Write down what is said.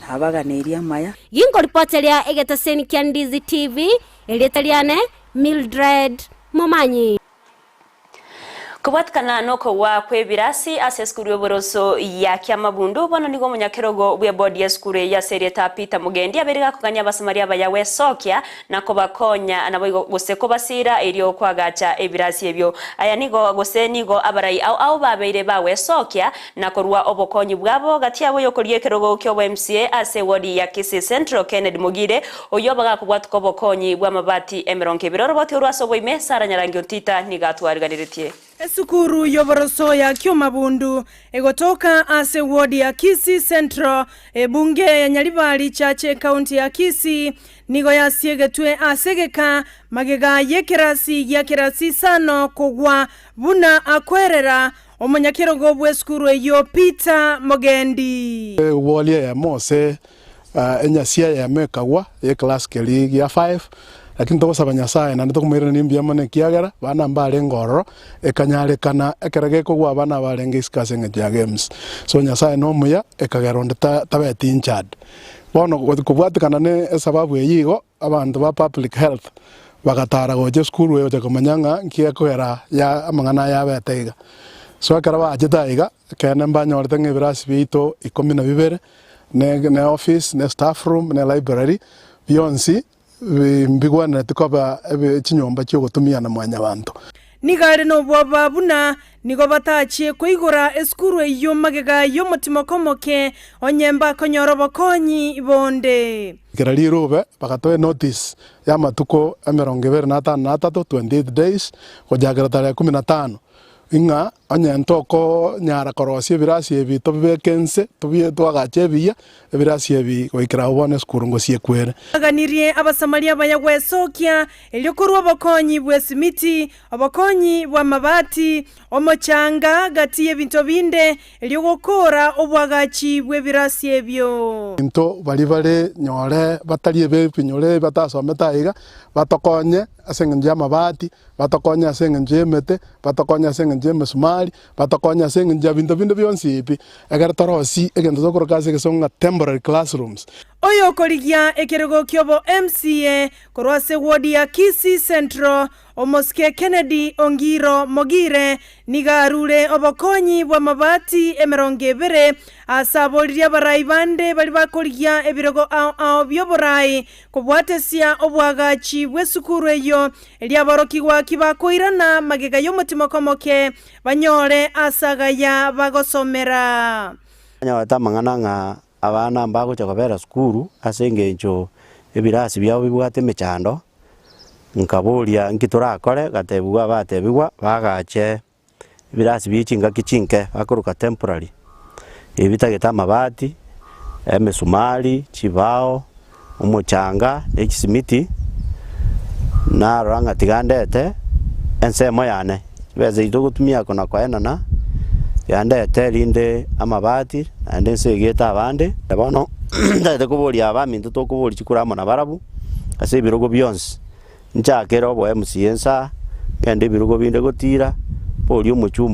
Nabaganeirie amaya. Ginkoripoteria egetaseni kia Ndizi TV, erieta riane Mildred Momanyi. Kobwatikana nokogwa kw'ebirasi ase esukuru y'oboroso ya Kiamabundu, bono nigo omonyakerogo bw'ebodi y'esukuru eyio ase erieta Peter Mugendi abeire gakogania Abasamaria abaya gwesokia na kobakonya naboigo gose kobasiira erio koagacha ebirasi ebio. Aya nigo gose nigo abarai ao ao babeire bagwesokia na korua obokonyi bwabo gati yabo y'okoria ekerogo ki'obo MCA ase ewodi ya Kisii Central Kennedy Mogire oyio bagakobwatuka obokonyi bw'amabati emerongo ebere oroboti orwo ase oboime Sarah Nyarangi Ontita nigo atwariganiretie. Esukuru y'oboroso ya Kiomabundu egotoka ase ewodi ya Kisii Central, ebunge ya Nyaribari Chache ekaunti ya Kisii nigo yasiegetwe ase egeka magega y'ekerasi gia kerasi isano kogwa buna akwerera Omonyakerogo bw'esukuru eyio Peter Mogendi. Egwori eyemo ase enyasi eyemo ekagwa y'eclass keria gia five, lakini togosaba Nyasaye naende tokomoiraneria mbuya mono ekiagera abana mbarenge ororo, ekanyarekana ekero gekogwa abana abarenge isiko ase eng'encho ya games. So Nyasaye nomuya ekagera onde tabeti injured. Bono kobwatekana na esababu eyio igo. Abanto ba public health bagatara gocha esukuru eye gocha komanya ng'a nki gekogera ya amang'ana aya abete iga. So ekero bachete aiga, ekeene mbanyorete ng'a ebirasi biaito ikomi na bibere, ne ne office, ne staff room, ne library, bionsi bi mbigwenereti koba ebi chinyomba chiogotumia na mwanyabanto. Nigo are nobwoba buna nigo batachie koigora esukuru eyio magega y'omotimoko omoke, onye mbakonyora obokonyi bonde. Kera rirube bagatoa enotice y'amatuko 23, 28 days, gochakera tarehe kumi na tano, ng'a onye ntokonyara korosia ebirasi ebi tobibeke inse, tobie twagache ebiya, ebirasi ebi goikera abwo bono esukuru ngosiekwere. Aganirie Abasamaria abaya gwesokia, erio korwa obokonyi bw'esimiti, obokonyi bw'amabati, omochanga, gati y'ebinto binde, erio gokoora oboagachi bw'ebirasi ebio. Into baria bare nyore batari ebebinyoro ebi batasomete aiga, batokonye ase engencho y'amabati, batokonye ase engencho y'emete, batokonye ase engencho y'emesumari, batokonye ase engencho ya binto binde bionsi pi, ekero torosie egento tokoroka ase egesongo ng'a temporary classrooms. Oyokorigia ekerogo ki'obo MCA korwa ase ward ya Kisii Central, Omosike Kennedy Ongiro Mogire nigo arure obokonyi bw'amabati 20 ase aboririe abarai bande baria bakorigia ebirogo ao ao bi'oborai kobwatesia oboagachi bw'esukuru eyio erio aborokigwa kibakoirana magega y'omotimoko omoke banyore ase agaya bagosomera. Nanyorete amang'ana ng'a abana mbagocha kobera sukuru ase engencho ebirasi biabo bibwate emechando, nkaboria nki torakore, ngatebigwa batebigwa bagache ebirasi bie chingaki chinke bakoroka temporary, ebi bitagete amabati, emesumari, chibao, omochanga, ne chisimiti, narora ng'a tiga ndete ensemo yane, chibesa echi togotumia kona koenana, tiga ndete erinde amabati naende nsegete abande. Bono ntagete koboria abaminto tokoboria chikura amo nabarabwo, ase ebirogo bionsi, nchakere oboe MCA nsa, ngende ebirogo binde gotira, boria omochumba.